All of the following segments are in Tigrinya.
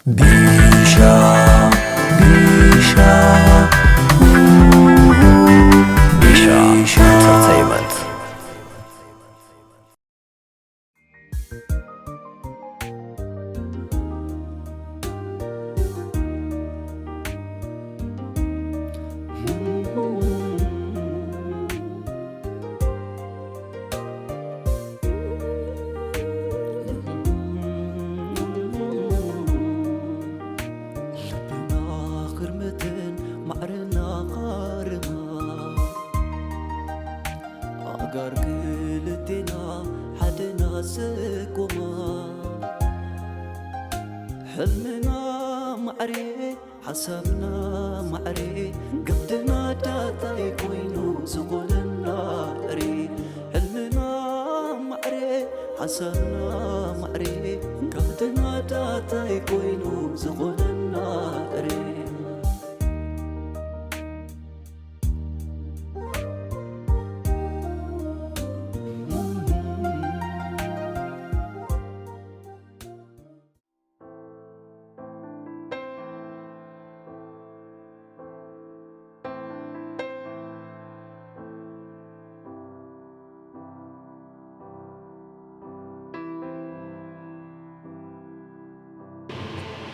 ቢሻ ቢሻ ቢሻ ኢንተርቴይንመንት። ልብና ክርምትን ማዕርና ኻርማ ኣጋር ክልቴና ሓደና ዘቆማ ሕልምና ማዕሬ ሓሳብና ማዕሬ ግብትና ዳታይ ኮይኑ ዝኾነና እሬ ሕልምና ማዕሬ ሓሳብና ማዕሬ ግብትና ዳታይ ኮይኑ ዝኾነና እሬ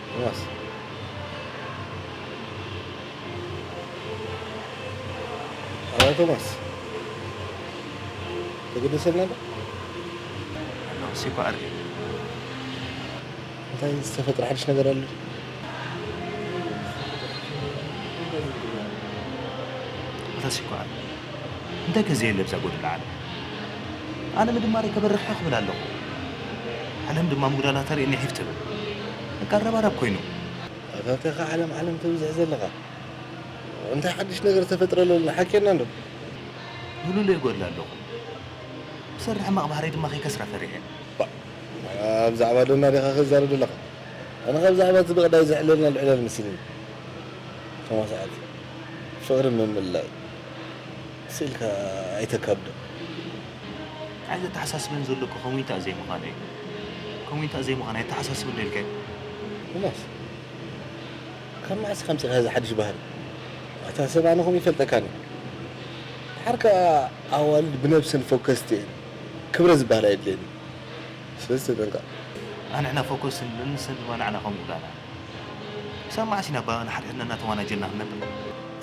ቶማስ፣ ኣታ ቶማስ፣ ተገደሰልና ዶ? ኣለኹ፣ እኮ ኣድገ። እንታይ ዝተፈጥረ ሓድሽ ነገር ኣሎ? ኣታ ሲኳር፣ እንታይ ከ ዘየለ ብዛ ጎድላ ዓለም? ኣነ ምድማረይ ከበርሕ ክብል ኣለኹ። ዓለም ድማ ምጉዳላ ተርእየኒ ሒፍ ትብል። በቃ ረባራብ ኮይኑ። ኣታ እንታይ ከ ዓለም ዓለም ተብዝሕ ዘለኻ? እንታይ ሓድሽ ነገር ተፈጥረ ኣሎ? ሓኬና እንዶ። ንሉለ ይጎድላ ኣለኹ። ብሰርሕ ሕማቕ ባህረይ ድማ ከይከስራ ፈሪሐ። ባ፣ ብዛዕባ ዶና ዲኻ ክዛረብ ዘለኻ? ኣነ ካብ ብዛዕባ እቲ ብቐዳይ ዘዕለልና ልዕለል መሲልኒ። ተማሳኣት ፍቕሪ ምምላይ ስኢልካ ኣይተካብዶ። ኣይ ዘተሓሳስበን ዘሎ እኮ ኮሚኒታ ዘይምዃኑ እዩ። ኮሚኒታ ዘይምዃኑ ኣይተሓሳስብን ዶ ኢልካዮ? ቶማስ፣ ካብ መዓስ ኢኻ ኣምጺእካ እዚ ሓድሽ ባህሪ? ኣታ ሰብ ኣነ ከምኡ ይፈልጠካን እዩ። ድሓር ከኣ ኣዋልድ ብነብሰን ፎከስቲ እየን። ክብረት ዝበሃል ኣየድልየን እዩ። ስለዚ ተጠንቀቕ። ኣንሕና ፎከስ ንብል፣ ንሰን ድማ ንዓና ከም ውላዳ። ክሳብ መዓስ ኢና ባና ሓድሕድና እናተዋናጀልና ክንነብር?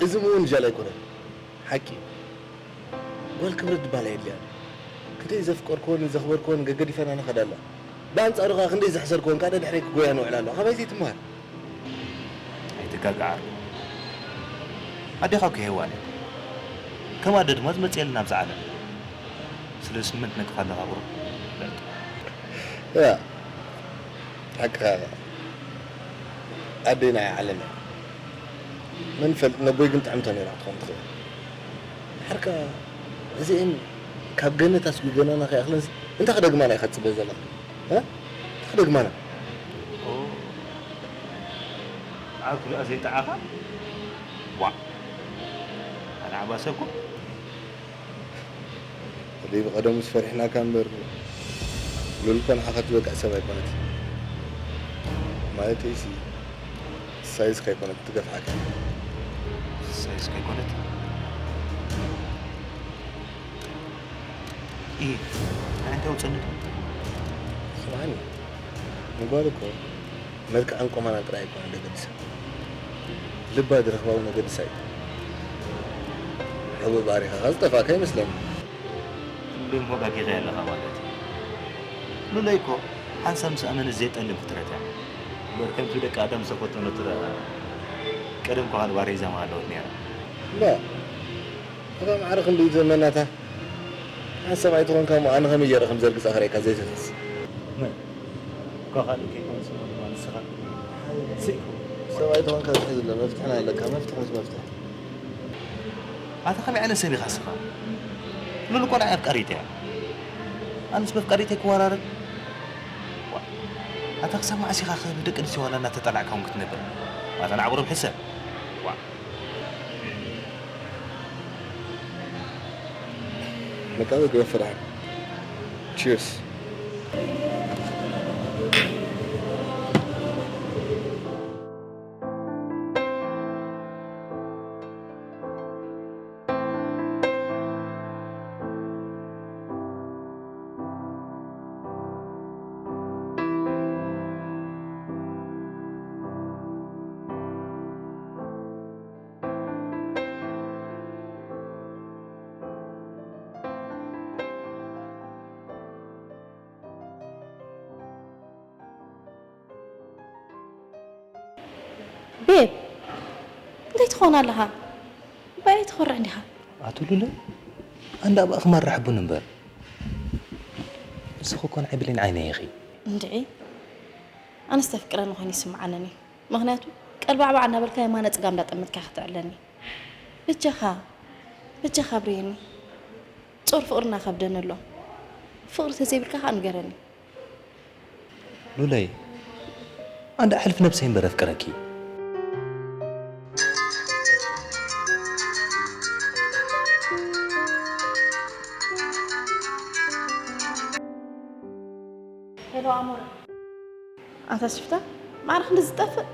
እዚ ምውንጃል ኣይኮነን። ሓቂ። ጓል ክብረት ዝበሃል ኣየድልያን። ክንደይ ዘፍቀርክወን ዘኽበርክወን ገገዲፈን ኣነ ኸዳ ኣላ። ብኣንጻሩ ኸኣ ክንደይ ዘሕሰርክወን ከኣ ደድሕረይ ክጎያ ንውዕላ ኣለዋ። ካባይ ዘይትምሃር? ኣይትጋጋዕ ኣርኩ። ኣዴኻ እኮ ሄዋን እያ። ከም ኣደ ድማ ትመጽእ የለን ኣብዚ ዓለም። ስለዚ ስምንት ነቅፍ ኣለኻ ቁሩብ። በቃ። ያ። ሓቅኻ ኢኻ። ኣደይ ንዓይ ዓለም እያ። መን ይፈልጥ፣ ነቦይ ግን ጥዕምቶ ነይራ ክትኸውን ትኽእል። ድሓር ከኣ እዚኤን ካብ ገነት ኣስጒገናና ከይኣኽለንሲ፣ እንታይ ክደግማና ኢኻ ትጽበ ዘለኻ? እ? እንታይ ክደግማና? ኦ፣ ዓርኩ ደኣ ዘይጠዓኻ? ዋእ! ኣነ ዓባሰ እኮ። ወደይ ብቐደሙስ ፈሪሕናካ እምበር፣ ሉል እኮ ንዓኻ ትበቅዕ ሰብ ኣይኮነትን። ማለተይሲ፣ ሳይዝካ ኣይኮነትን ትገፍዓካ። ሳይዝካ ኣይኮነትን? ኢሂ፣ ንዓይ እንታይ ኣውጸኒ? ስምዓኒ፣ ንጓል እኮ መልክዓን ቁመናን ጥራይ ኣይኮነን ዘገድሳ፣ ልባ ዝረኽባ እውን ኣገድሳ እዩ። ሕቡእ ባህሪኻ ከኣ ዝጠፍኣካ ይመስለኒ። ክንደይ እሞ ጋጊኻ ኣለኻ ማለት እዩ። ሉለይ እኮ ሓንሳብ ምስ ኣመነት ዘይጠልም ፍጥረት እያ። እምበር ከምቲ ደቂ ኣዳም ዝተፈተነቶ ደኣ ቀደም እኮ ካልእ ባሬዛ ምሃለወት ነይራ። እምበር እታ ማዕረ ክንደይ ዘመናታ። ኣንተ ሰብኣይ ተኾንካ እሞ ኣነ ከመይ ገይረ ከም ዘርግጻ ክርእየካ ዘይትሕስ። መን? እኳ ካልእ ከይኮነስ እሞ ድማ ንስኻ። ስቕ። ሰብኣይ ተኾንካ ዝሕዝ ኣሎ መፍትሒ ናይ ኣለካ፣ መፍትሒ ምስ መፍትሒ። ኣታ ከመይ ዓይነት ሰብ ኢኻ ንስኻ? ሉል እኮ ንዓይ ኣፍቃሪት እያ። ኣነስ በፍቃሪተይ ክወራረድ? ዋ፣ ኣታ ክሳብ መዓስ ኢኻ ከ ብደቂ ኣንስትዮ ዋላ እናተጠላዕካ እውን ክትነብር? ኣታ ንዓቑሮም ሕሰብ። ዋ። መቃወ ግበ ፍርሃን። ቺርስ። ቤብ፣ እንታይ ትኾን ኣለኻ? እምበኣይ ትኾርዕ እንዲኻ? ኣቶ ሉለ፣ ኣንዳ ኣብኣ ክመርሕ ቡን እምበር። ንስኺ እኮ ንዓይ ብሌን ዓይነይ ኢኺ። እንድዒ፣ ኣነስ ተፍቅረኒ ኮይኑ ይስምዓንን እዩ። ምኽንያቱ፣ ቀልባዕባዕ እናበልካ የማነ ጽጋም እንዳጠመትካ ክትዕለኒ። በጃኻ፣ በጃኻ ኣብርየኒ። ጾር ፍቕርና ከብደኒ ኣሎ። ፍቕሪ ተዘይብልካ ከኣ ንገረኒ። ሉለይ፣ ኣንዳ ኣሕልፍ ነብሰይ እምበር ኣፍቅረኪ። ሄሎ ኣሞረ። ኣታ ሽፍታ፣ ማዕረ ክንዲ ዝጠፍእ።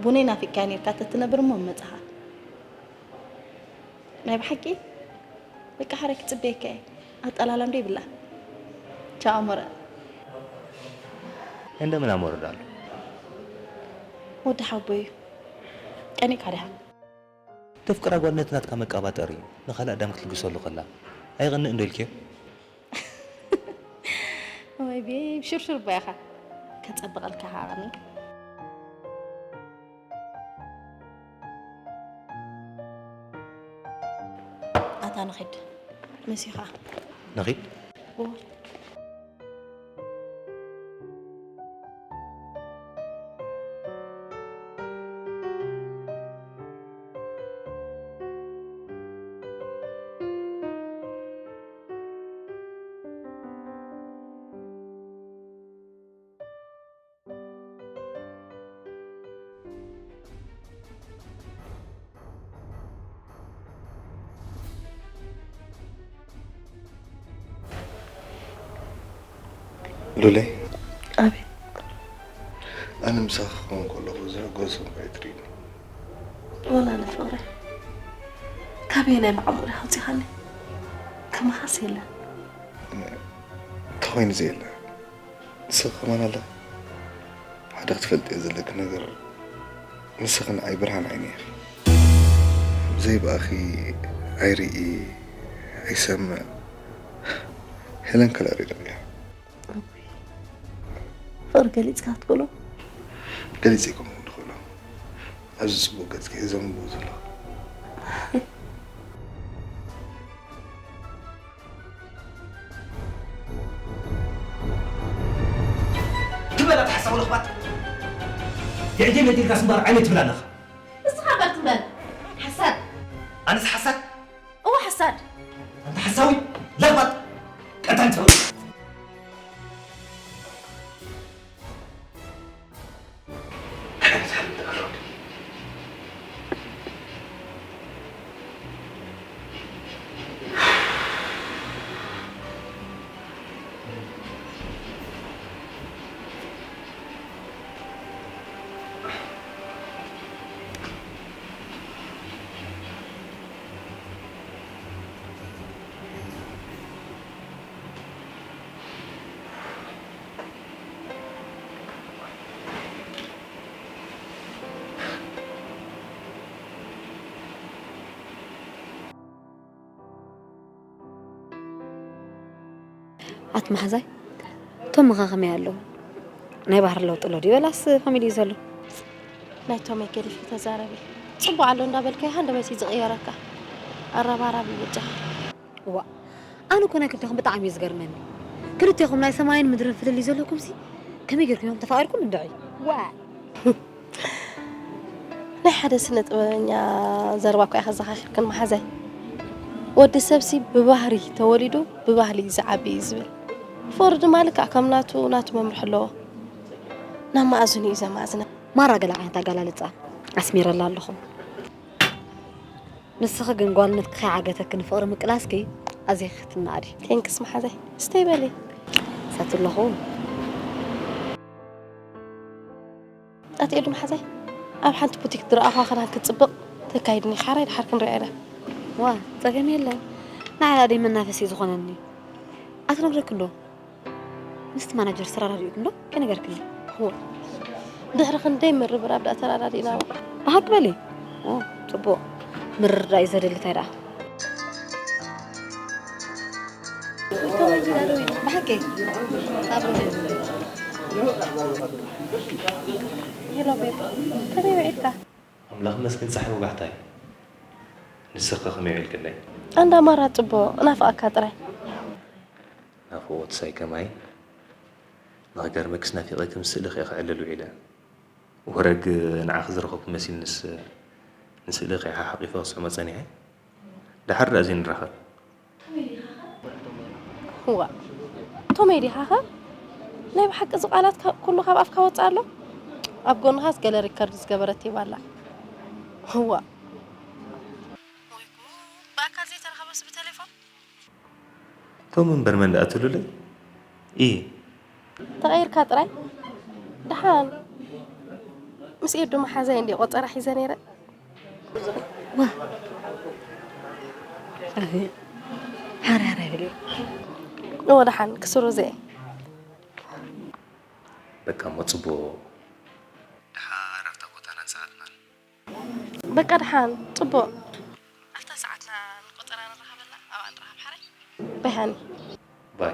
ቡነይ ናፊቅካያ ኔርካ ተትነብር እሞ መጻኻ። ናይ ብሓቂ? በቃ ሓራይ ክጽበየካ እየ። ኣጠላላም ዶ ይብላ? ቻው ኣሞረ። እንደምን ኣሞረ ዳሉ? ወዲ ሓቦይ እዩ። ቀኒእካ ዲኻ? ተፍቅራ ጓል ነቲ ናትካ መቃባጠሪ ንኻልእ ኣዳም ክትልግሰሉ ከላ ኣይቐንእ እንዶ ኢልክዮ? ወይ ቤብ ሽርሽር እባ ኢኻ። ከጸብቐልካ ሃቐኒ። ኣታ ንኺድ። መሲኻ። ንኺድ? እወ። ሉለይ፣ ኣቤት። ኣነ ምሳኺ ክኸውን ከለኹ ዝሕጎስ እምበር ኣይትርእይኒ። ወላ ኣነ ፍቕረይ፣ ካበየናይ ማዕበቕ ዲኻ ኣውጺኻኒ? ከማኻስ የለን። እንታይ ኮይኑ ዘየለ? ንስኺ ከማን ኣለኺ። ሓደ ክትፈልጥዮ ዘለኪ ነገር፣ ንስኺ ንዓይ ብርሃን ዓይነይ ኢኺ። ብዘይ ብኣኺ ኣይርኢ፣ ኣይሰምዕ። ሄለን ከላ ሪደም እያ። ፍቕሪ ገሊጽካ ትክእሎ? ገሊጸ ኣይኮንኩን ዝኽእሎ። ኣብዚ ጽቡቕ ገጽኪ እየ ዘንብቦ ዘለኹ። ትበላ ትሓሳብ ለኽባጥ። የእጀ መዲርካስ እምበር ዓይነት ትብል ኣለኻ። ንስኻ እምበር ትም በል። ሓሳድ። ኣነስ ሓሳድ? እወ ሓሳድ። ኣንታ ሓሳዊ ለኽባጥ። ቀታል ትብል። ኣቲ መሓዛይ፣ ቶም ኸ ከመይ ኣለዉ? ናይ ባህሪ ለውጢ ኣሎ ድዩ ወላስ ፋሚሊ እዩ ዘሎ? ናይ ቶመይ ገዲፍኪ ተዛረቢ። ጽቡቕ ኣሎ እንዳበልካዮ ሃንደበት እዩ ዝቕየረካ። ኣረባራቢ በጃኻ። እዋእ፣ ኣነ እኮ ናይ ክልቴኹም ብጣዕሚ እዩ ዝገርመኒ። ክልቴኹም ናይ ሰማይን ምድርን ፍልልይ ዘለኩምሲ፣ ከመይ ጌርኩም ኢኹም ተፋቒርኩም እንድዒ? ዋእ። ናይ ሓደ ስነ ጥበበኛ ዘረባ እኮ ኢኻ ዘኻኺርክን መሓዛይ። ወዲ ሰብሲ ብባህሪ ተወሊዱ ብባህሊ እዩ ዝዓቢ እዩ ዝብል። ፍቕሪ ድማ ልክዕ ከም ናቱ ናቱ መምርሒ ኣለዎ። ናብ መኣዝኑ እዩ ዘማእዝና። ማራ ገለ ዓይነት ኣገላልጻ ኣስሚረላ ኣለኹ። ንስኺ ግን ጓልነትኪ ከይዓገተኪ ንፍቕሪ ምቅላስኪ ኣዚኺ ክትነኣዲ። ቴንክስ መሓዛይ። ስተይ በሊ። ሰቲ ኣለኹ። ኣቲ ኤዱ መሓዛይ፣ ኣብ ሓንቲ ቡቲክ ዝረኣኹዋ ክዳን ክትጽብቕ ተካይድኒ። ሓራይ ድሓር ክንሪኣ ኢና። ዋ፣ ጸገም የለን። ንዓይ ደኣ መናፈሲ ዝኾነኒ። ኣትነግረኪ እንዶ? ምስቲ ማናጀር ተረዳዲእኩም ዶ? ከይነገርክኒ። እወ። ድሕሪ ክንደይ ምርብራብ ደኣ ተረዳዲእና። ብሓቂ በሊ። ኦ፣ ጽቡቕ። ምርድዳእ እዩ ዘድሊ፣ እንታይ ደኣ? ብሓቂ። ሄሎ ቤብ፣ ከመይ ውዒልካ? ኣምላኽ ይመስገን ጸሓይ ወጋሕታ እዩ። ንስኺ ከመይ ውዒልክለይ? ኣንዳ ማራ ጽቡቕ፣ ናፍቐካ ጥራይ። ናፍቖትስ ኣይከማይ። ንኽገርመክስ ናፊቐኪ ምስ ስእልኺ እየ ክዕልል ውዒለ። ወረግ ንዓኺ ዝረኸብኩ መሲልንስ ንስእልኺ ሓሓቒፈ ክስዕሞ ጸኒሐ። ደሓር ደኣ ዘይንራኸብ። ዋእ፣ ቶመይ ዲኻኸ? ናይ ብሓቂ እዚ ቃላት ኩሉ ካብ ኣፍካ ወጽእ ኣሎ? ኣብ ጎንኻስ ገለ ሪከርድ ዝገበረት ሂባ ኣላ። ዋእ። ወይ ጉድ፣ ብኣካል ዘይተራኸበስ ብቴሌፎን? ቶም እምበር መን ደኣ ትብሉለይ? እይ። ተቐይርካ ጥራይ? ደሓን። ምስ ኤዱ መሓዛይ እንድየ ቆጸራ ሒዘ ነይረ። ዋ ኣይ ሓራራ ይብል እወ ደሓን ክስሩ ዘየ። በቃ እሞ ጽቡቕ። ደሓር ኣብታ ቦታና ንሰዓትና። በቃ ደሓን ጽቡቕ። ኣብታ ሰዓትና ንቆጸራ ንራኸበላ ኣብኣ ንራኸብ ሓራይ። ባይ ሃኒ። ባይ።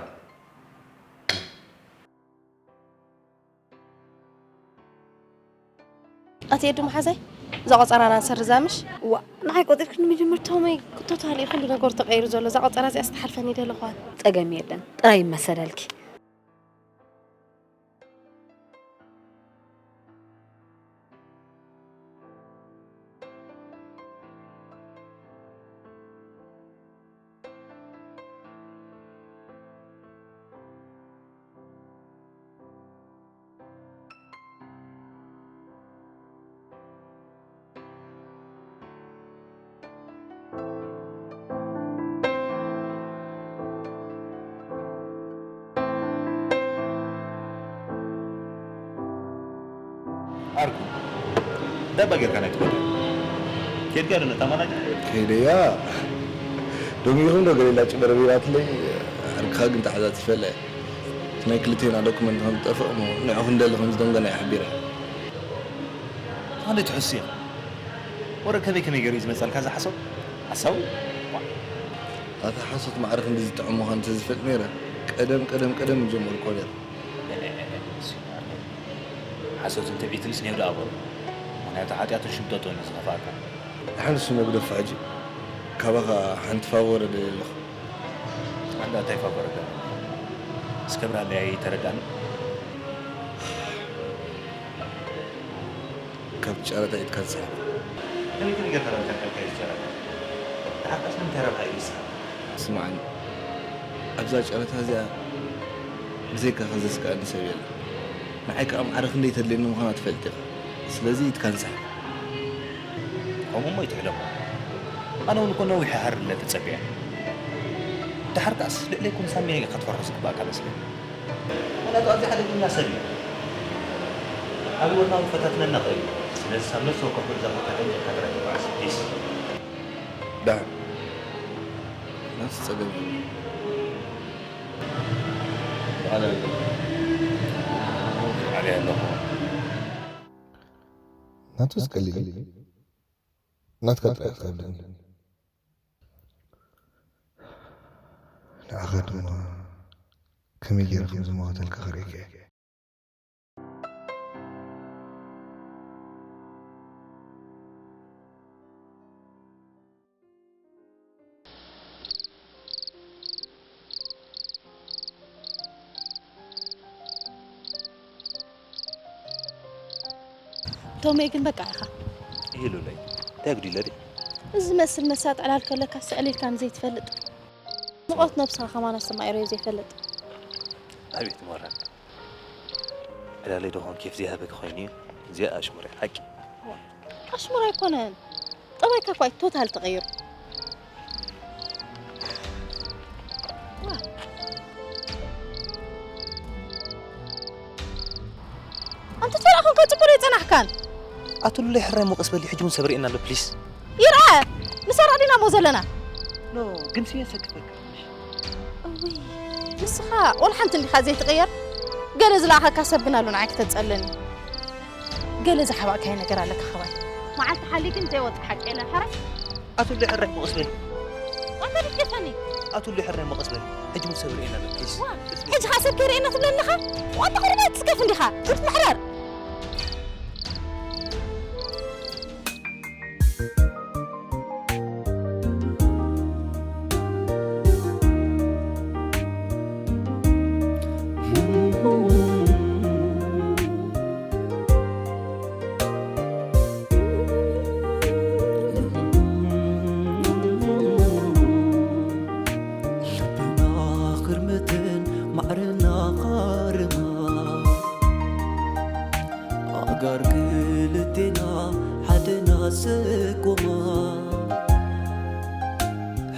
ኣቲ ኤዱ መሓዛይ እዛ ቆጸራና ንሰርዛ ምሽ? ዋ ንዓይ ቆጢርክኒ መጀመርታ ቶመይ ቶታሊ ኩሉ ነገሩ ተቐይሩ ዘሎ እዛ ቆጸራ እዚኣ ዝተሓልፈኒ ደለኹዋ። ጸገም የለን ጥራይ ይመሰለልኪ። ዓርኩ ዳባ ጌርካ ናይ ትወደ ኬድካ ዶ ነታ ማናጀር? ከይደያ ደሚኹም ዶ ገሌላ ጭበረቢራትለይ ዓርክኻ ግን ተዓዛፂፈለ እቲ ናይ ክልቴና ዶክመንት ከም ዝጠፍእ እሞ ንዑ ክንደሊ ከም ዝደንገና እዩ ሓቢረ ታንደ ትሕስዮ ወረ ከመይ ከመይ ገይሩ እዩ ዝመፀልካ ዝሓሰብ ሓሳቡ ኣታ ሓሶት ማዕረ ክንዲ ዝጥዕም ምዃኑ እንተዝፈልጥ ነይረ ቀደም ቀደም ቀደም ምጀመርኩዎ ነይረ። ሓሶትን ትዕቢትንስ ኔው ደኣ በሉ። ምኽንያቱ ሓጢኣትን ሽምጠጦን እዩ ዝኸፍኣካ። ደሓን እሱ መጉደፊ ሕጂ ካባኻ ሓንቲ ፋቮር እደሊ ኣለኹ። ኣንዳ እንታይ ፋቮር እደሊ? እስከ ብራለይ ኣይተረዳእን። ካብ ጨረታ ኢድካ ዝሰሓብ። ከመይ ከመይ ጌርካ ዶ ምተልዓልካዮ እዚ ጨረታ? ደሓር ከስ ንምንታይ ረብሓ እዩ ዝስሓብ? ስምዓኒ፣ ኣብዛ ጨረታ እዚኣ ብዘይካኻ ዘስክኣኒ ሰብ የለን። ንዓይ ከኣ ማዕረ ክንደይ ተድልየኒ ምዃና ትፈልጥ ኢኻ። ስለዚ ኢድካ ንስሓብ። ከምኡ እሞ ኣይትሕደጎ። ኣነ እውን እኮ ነዊሕ ይሃርር ኢለ ተጸቢዐ። ደሓር ከኣስ ልዕለይ ኮንሳሚ ኢኻ ክትፈርሖ ዝግባእካ መስለኒ። ምኽንያቱ ኣዝዩ ሓደገኛ ሰብ እዩ። ኣብ ህይወትና እውን ክፈታትነና ይኽእል እዩ። ስለዚ ሳብ ነፍሲ ወከፍ ገዛኻ ተጠንቂቕካ ጥራይ ተጓዓዝ። ፒስ። ደሓን። ናትስ ጸገም የብሉን። በዓል ኣቢገል። ዓሊ ኣለኹ። ናትስ ቀሊል እዩ። ናትካ ጥራይ ትኸብደኒ። ንዓኻ ድማ ከመይ ገይረ ከም ዝመዋተልካ ከርእየካ እየ። ቶሜ ግን በቃ ኢኻ። ኢሉለይ እንታይ ጉዲለ ድዩ? እዚ ዝመስል መሳጥ ዕላል ከለካ ስዕል ኢልካ ዘይትፈልጥ ሙቐት ነብስኻ ከማን ኣስተማቒረዮ ዘይፈልጥ። ኣቤት ሞራል። ዕላለይ ዶ ኾን ኬፍ ዘይሃበኪ ኮይኑ እዩ? እዚኣ ኣሽሙር እያ ሓቂ። ኣሽሙር ኣይኮነን። ጠባይካ እኳ እዩ ቶታል ተቐይሩ። ኣንተ ተራ ኮንካ ጽቡር ኣይጸናሕካን። ኣቶ ሉለይ ሕራይ ሞቀስ በሊ ሕጂ እውን ሰብሪኤና ኣሎ ፕሊስ። ይርኣ ንሰራቕ ዲና እሞ ዘለና። ኖ ግን ስየ ሰክፈካ። እውይ ንስኻ ወላ ሓንቲ እንዲኻ ዘይትቕየር። ገለ ዝለኣኸካ ሰብ ግን ኣሎ ንዓይ ክተጸልኒ። ገለ ዝሓባእካዮ ነገር ኣለካ ኸባይ። መዓልቲ ሓሊዩ ግን ዘይወጽእ ሓቂ የለን ሓራይ። ኣቶ ሉለይ ሕራይ ሞቀስ በሊ። ኣንተ ድትገፈኒ። ኣቱሉ ይሕረይ መቐስ በል። ሕጂ ሙድ ሰብ ርእየና በል ፕሊስ። ዋ፣ ሕጂ ኸኣ ሰብ ከይርእየና ትብለኒ ኢኻ? ዋንታ ቁርበት ትስከፍ እንዲኻ። ፉት ምሕረር። ልብና ክርምትን ማዕርና ኻርማ ኣጋር ክልቴና ሓደና ዘቆማ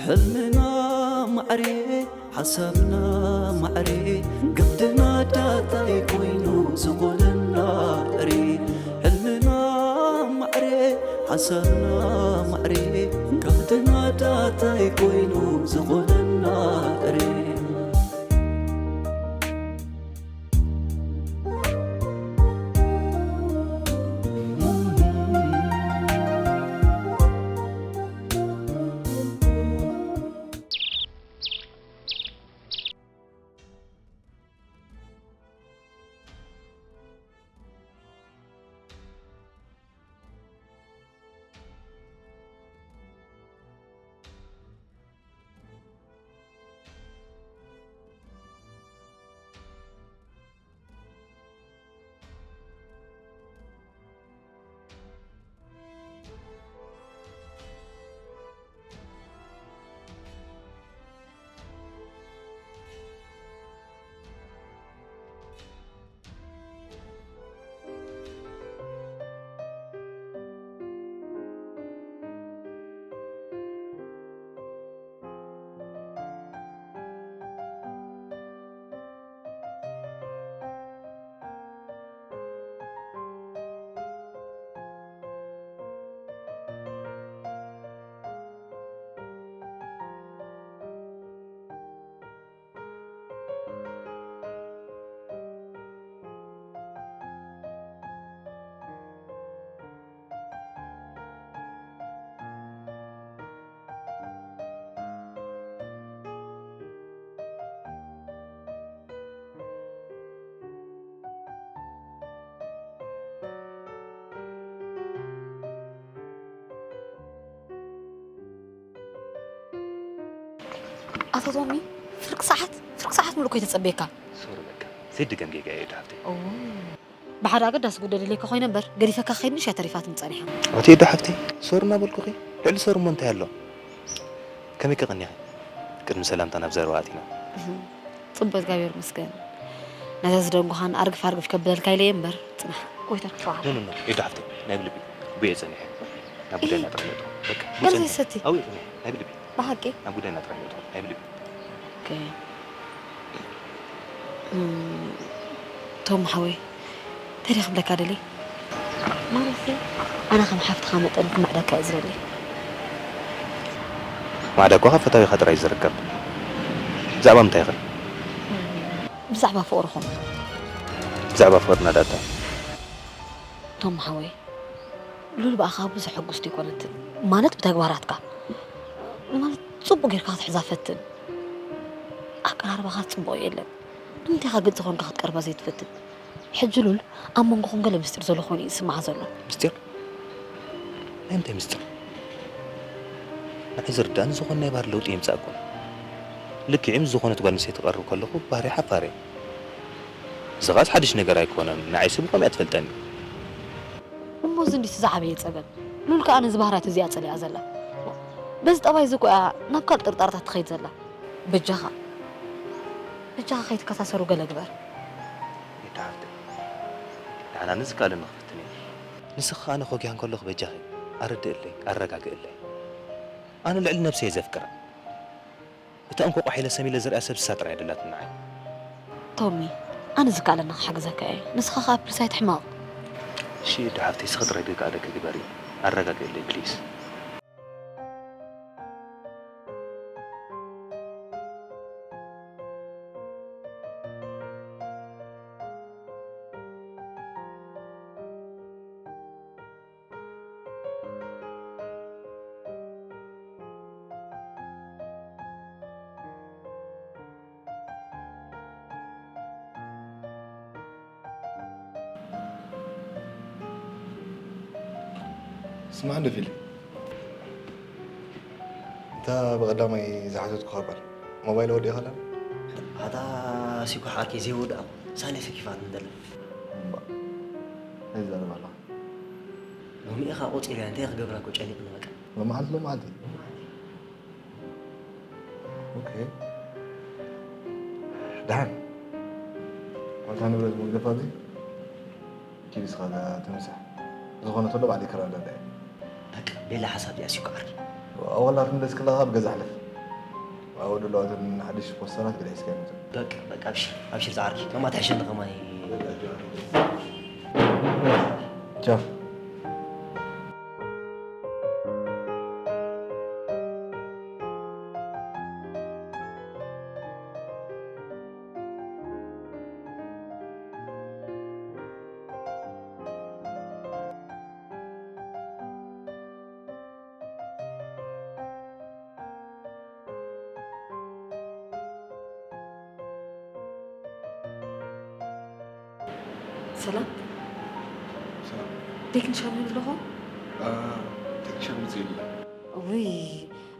ሕልምና ማዕሬ ሓሳብና ማዕሬ ግብትና ዳታይ ኮይኑ ዝኾነና ሬ ሕልምና ማዕሬ ሓሳብና ማዕሬ ግብትና ዳታይ ኮይኑ ዝኾነና ሬ ኣቶ ቶሚ፣ ፍርቂ ሰዓት ፍርቂ ሰዓት ሙሉእ እኮ እየ ተጸብየካ። ሶሪ በቃ። ዘይድገም ጌጋ እዩ ዶ ሓፍተይ። ኦ፣ ብሓደ ኣገዳሲ ጉዳይ ደልየካ ኮይነ እምበር ገዲፈካ ክኸይድ ንእሽተይ ተሪፋትኒ ጸኒሓ። ኣቲ ዶ ሓፍተይ፣ ሶሪ እናበልኩኺ ልዕሊ ሶሪ እሞ እንታይ ኣሎ? ከመይ ከ ቀኒኺ? ቅድሚ ሰላምታ ናብ ዘረባ ኣቲና። እህ፣ ጽቡቅ እግዚኣብሔር ይመስገን። ነዛ ዝደንጉኻን ኣርግፍ ኣርግፍ ከብለልካ ኢለ እየ እምበር ጽናሕ። ጎይታ ሸውዓተ። ኖ ኖ ኖ፣ ኤዱ ሓፍተይ፣ ናይ ብልቢ ብየ ጸኒሐ። ናብ ጉዳይና ጥራሕ ንእቶ። በቃ፣ ገለ ብጸኒሐ። ዘይሰቲ? ኣው፣ እየ ጸኒሐ፣ ናይ ብልቢ። ብሓቂ? ናብ ጉዳይና ጥራሕ ንእቶ፣ ናይ ብልቢ። ኦኬ። እም፣ ቶም ሓወይ፣ እንታይ ደኣ ክብለካ ደልየ? ማለትሲ፣ ኣነ ከም ሓፍትኻ መጠን ክምዕደካ እየ ዝደሊ። ማዕዳ እኮ ካብ ፈታዊኻ ጥራይ እዩ ዝርከብ። ብዛዕባ ምንታይ ኸ? ብዛዕባ ፍቕርኹም። ብዛዕባ ፍቕርና ደኣ እንታይ? ቶም ሓወይ፣ ሉል ብኣኻ ብዙሕ ሕጉስቲ ኣይኮነትን። ማለት ብተግባራትካ። ማለት ጽቡቕ ጌርካ ክትሕዛ ፈትን። ኣቀራርባኻ ጽቡቕ የለን። ንምንታይ ኢኻ ግልጺ ኮንካ ክትቀርባ ዘይትፈትን? ሕጂ ሉል ኣብ መንጎኹም ገለ ምስጢር ዘሎ ኮይኑ እዩ ዝስምዓ ዘሎ። ምስጢር? ናይ ምንታይ ምስጢር? ንዓይ ዝርዳእኒ ዝኾነ ናይ ባህሪ ለውጢ የምጽእ ኣይኮነን። ልክዕ ምስ ዝኾነት ጓል ኣንስተይቲ ክቐርብ ከለኹ ባህሪ ሓፋር እየ። እዚ ኸኣስ ሓድሽ ነገር ኣይኮነን። ንዓይ ሰብ ከምኡ እያ ትፈልጠኒ። እሞ እዚ እንዲስ ዝዓበየ ጸገም። ሉል ከኣ ነዚ ባህርያት እዚ እያ ጸሊኣ ዘላ። በዚ ጠባይ እዚ እኮ እያ ናብ ካልእ ጥርጣረታት ትኸይድ ዘላ። በጃኻ፣ በጃኻ ከይትከሳሰሩ ገለ ግበር። ይተሓፍተ። ንዓና ንዝከኣለኒ ክፍትን እየ። ንስኺ ከኣ ኣነ ኮጊሃ እንከለኹ በጃኺ ኣረድእለይ፣ ኣረጋግእለይ። ኣነ ልዕሊ ነብሰይ እየ ዘፍቅራ። እታ እንኮቋሕ ኢለ ሰም ኢለ ዝሪኣ ሰብ ንሳ ጥራይ እያ ደላትኒ ንዓይ። ቶሚ፣ ኣነ ዝከኣለኒ ክሕግዘካ እየ። ንስኻ ከኣ ፕሊስ ኣይትሕመቕ። እሺ፣ ኤዱ ሓፍተይ፣ ንስኺ ጥራይ ዝከኣለኪ ግበሪ። ኣረጋግእለይ ፕሊስ። ስማዕ እንዶ ፊል፣ እታ ብቐዳማይ ዝሓተትኩኻ ጓል ሞባይላ ወዲእኻላ? ኣታ ሲኳ ሓቂ ዘይወድኣ ሳሌ ሰኪፋ ንደላ። እምባ፣ እንታይ ትዛረብ ኣለኻ? ሎሚ ኢኻ ቆጺረያ፣ እንታይ ክገብራ እኮ ጨኒቕኒ በቃ። ሎመዓልቲ፣ ሎመዓልቲ። ኦኬ። ደሓን። ዋልታ ንብረት መግደፋ እዚ ኪድ እስኻ ተምስሕ። ዝኾነ ተሎ ባዕለይ ክረዳዳ እየ። በቃ፣ ቤላ ሓሳብ እዚኣ ሲኮ ዓርኪ። ዋላ ክንደስ ክለኻ ኣብ ገዛ ሕለፍ። ኣብኡ ደለዋ እተን ሓድሽ ፖስተራት ገለ ሒዝካ ይመጽእ። በቃ፣ በቃ፣ ኣብሽር፣ ኣብሽር ዝዓርኪ። ከማ ትሕሸኒ ከማይ። ቻው። ሰላም። ሰላም። ቴክኒሻን ኣለኹ። አ፣ ቴክኒሻን መጽእ የለ። ውይ፣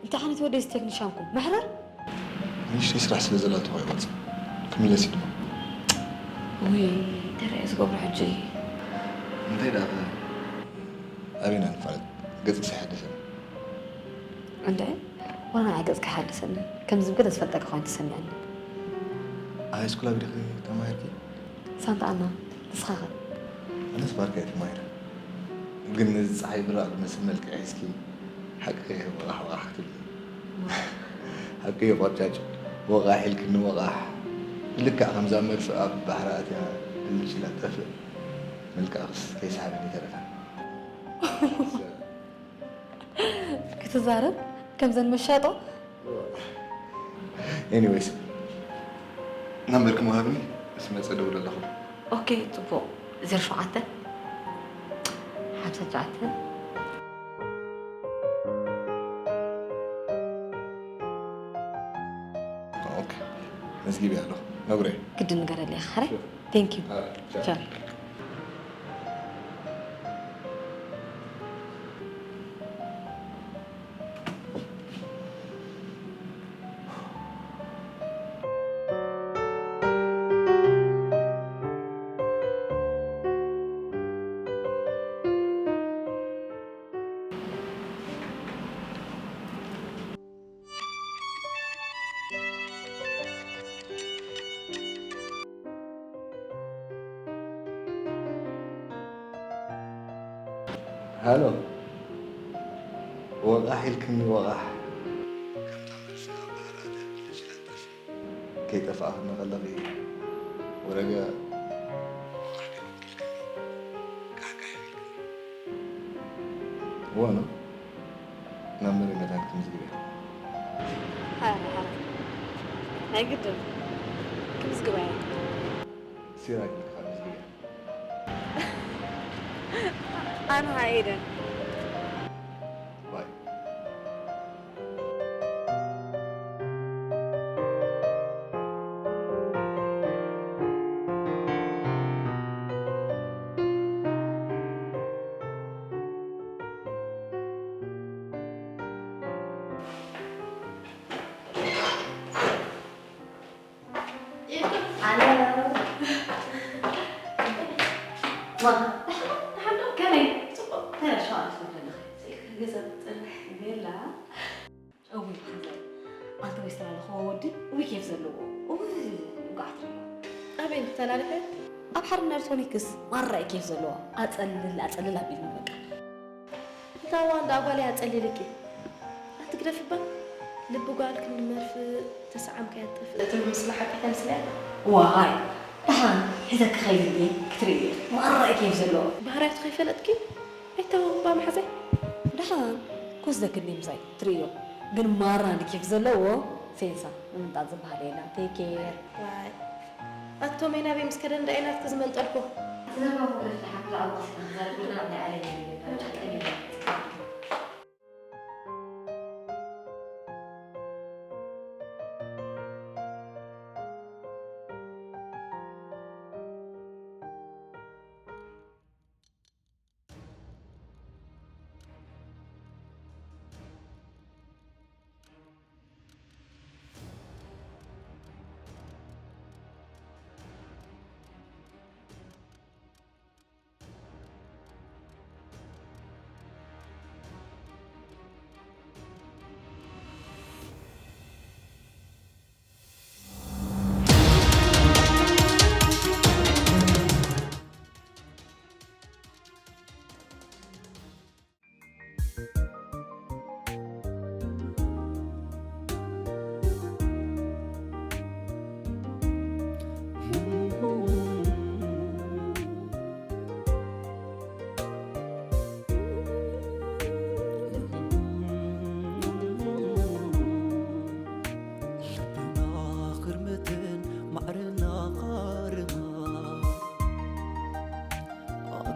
እንታይ ዓይነት ወደስ ቴክኒሻንኩም? መሕረር? ንእሽተይ ስራሕ ስለ ዘላቶ ይወጽእ። ክምለስ እዩ ድማ። ውይ፣ እንታይ ደኣ ዝገብሮ ሕጂ? እንታይ ደኣ ከ? ኣበይና ንፋለጥ? ገጽ ሳይሓደሰ። እንድዒ፣ ዋላ ንዓይ ገጽካ ኣይሓድሰንን። ከም ዝብል ገለ ዝፈልጠካ ኮይኑ ተሰሚዕኒ። ኣብ ሃይስኩል ኣቢልኺ ተማሂርኪ? ሳንታ ኣና፣ ንስኻ ኸ? ኣነስ ባርካ እየ ተማሂረ። ግን ነዚ ጸሓይ ብራቕ ዝመስል መልክዕ ሒዝኪ፣ ሓቂ ወቓሕ ወቓሕ ክትብሊ። ሓቂ እዩ ቆርጫጭ፣ ወቓሕ ኢልክኒ ወቓሕ። ልክዕ ከምዛ መርፍእ ኣብ ባሕሪ ኣትያ ድንሽ ኢላ ትጠፍእ፣ መልክዕክስ ከይሰሓበኒ ኣይተረፈን። ክትዛረብ ከምዘን መሻጦ። ኤኒዌይስ፣ ናምበርኪ ምሃብኒ፣ ምስ መጸ ደውለለኹ። ኦኬ፣ ጽቡቕ። ዜሮ ሸውዓተ፣ ሓምሳ ትሽዓተ። ኦኬ፣ መዝጊብ ኣለኹ። ነግሮ። ግድን ንገረለይ፣ ሓረ? ሹር። ቴንክ ዩ። ኣረ፣ ቻው። ቻው። ሃሎ፣ ወቓሕ ኢልክኒ ወቓሕ። ከምታ መርፍእ ኣብ ባሕሪ ኣትያ ብልጭ ኢላ ትጠፍእ። ከይጠፋእክኒ ከለኺ ወረገ ወቓሕ ደይኮንክልክኒ፣ ቃሕቃሕ ኢልክኒ። እወ፣ ናብ መሪነታ ክትምዝግብ እያ። ሓረ፣ ሓረ። ናይ ግድን ክምዝግባ እየ። ሲራክ ኢልካ ምዝግብ እያ። ኣነ ኸኣ ኤደን። ባይ። ኣነ። ማ፣ ደሓን፣ ደሓን ዶ? ከመይ? ጽቡቕ። እንታይ ሸውዓተ ትብለኒ ኸ? ስኢልካ ገዛ ትጸንሕ ቤላ። እውይ፣ ሓንሳብ። ኣንተ ወይ ዝተላለኽዎ ወዲ፣ እውይ፣ ኬፍ ዘለዎ። እውይ፣ ውግዓት ሪኦ። ኣበይ ንክተላልሐ? ኣብ ሓርነት ቶኒክስ፣ ማራ እዩ ኬፍ ዘለዎ። ኣጸልል፣ ኣጸልል ኣቢሉኒ በቃ። እታ ዋንዳ ጓል እያ ጸሊልኪ። ኣቲ ግደፊ እባ። ልቢ ጓል ክንዲ መርፍእ ተሰዓምካያ ትጠፍእ ትብል ምስላ ሓቂ ተምስልያ። ዋይ፣ ደሓን ሒዘኪ ከይድ እንዴ ክትርኢ ኢኺ። ማራ እዩ ኬፍ ዘለዎ። ባህርያቱ ከይፈለጥኪ ኣይተዋወቕ እባ መሓዘይ። ደሓን ኮስ ዘክኒ ምሳይ ትርእዮ። ግን ማራ ንኬፍ ዘለዎ ሴንሳ ንምንጣጥ ዝበሃል የለን። ቴክ ኬር። ዋይ። ኣቶ ሜናቤ ምስ ከደ እንዳ ኢናትኪ ዝመንጠልኩ። እቲ ዘረባ እኮ ግደፍ፣ ደሓን ብዛዕባ ቐስታ ክዛረብ ከለና ናይ ዓለም የለን።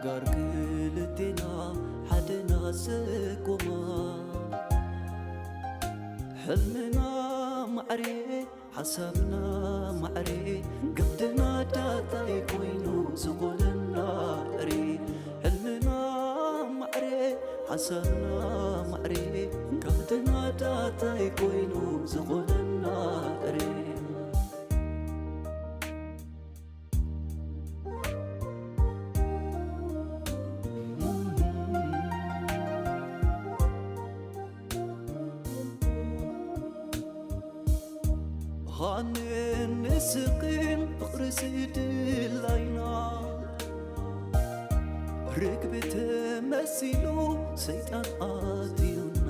ጋር ክልቴና ሓደና ዘቆማ፣ ሕልምና ማዕሬ ሓሳብና ማዕሬ፣ ገድና ዳታይ ኮይኑ ዝኾነና እሬ። ሕልምና ማዕሬ ሓሳብና ማዕሬ፣ ገድና ዳታይ ኮይኑ ዝኾነና እሬ። ሃንን ንስቕን ፍቕሪ ስድላይና፣ ርግቢ ተመሲሉ ሰይጣን ኣትዩና።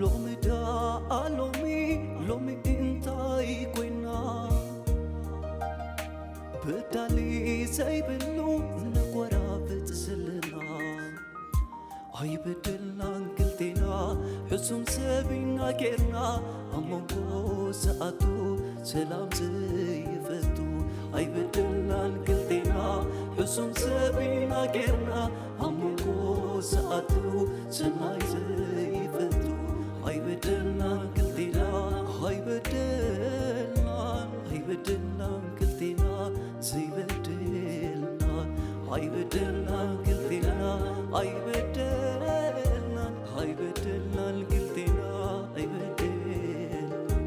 ሎሚ ደኣ ሎሚ፣ ሎሚ እንታይ ኮይና? በዳሊ ዘይብሉ ነጎራብጥ ዘለና። ኣይበደልናን ክልቴና፣ ሕሱም ሰብ ኢና ጌርና። ኣብ መንጎ ዝኣቱ ሰላም ዘይፈቱ። ኣይበደልናን ክልቴና፣ ሕሱም ሰብ ኢና ጌርና። ኣብ መንጎ ዝኣቱ ሰናይ ዘይፈቱ። ኣይበደልናን ክልቴና፣ ኣይበደልናን፣ ኣይበደልናን ክልቴና፣ ዘይበደልና። ኣይበደልናን ክልቴና፣ ኣይበደልናን፣ ኣይበደልናን ክልቴና፣ ኣይበደልናን፣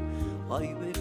ኣይበደልናን።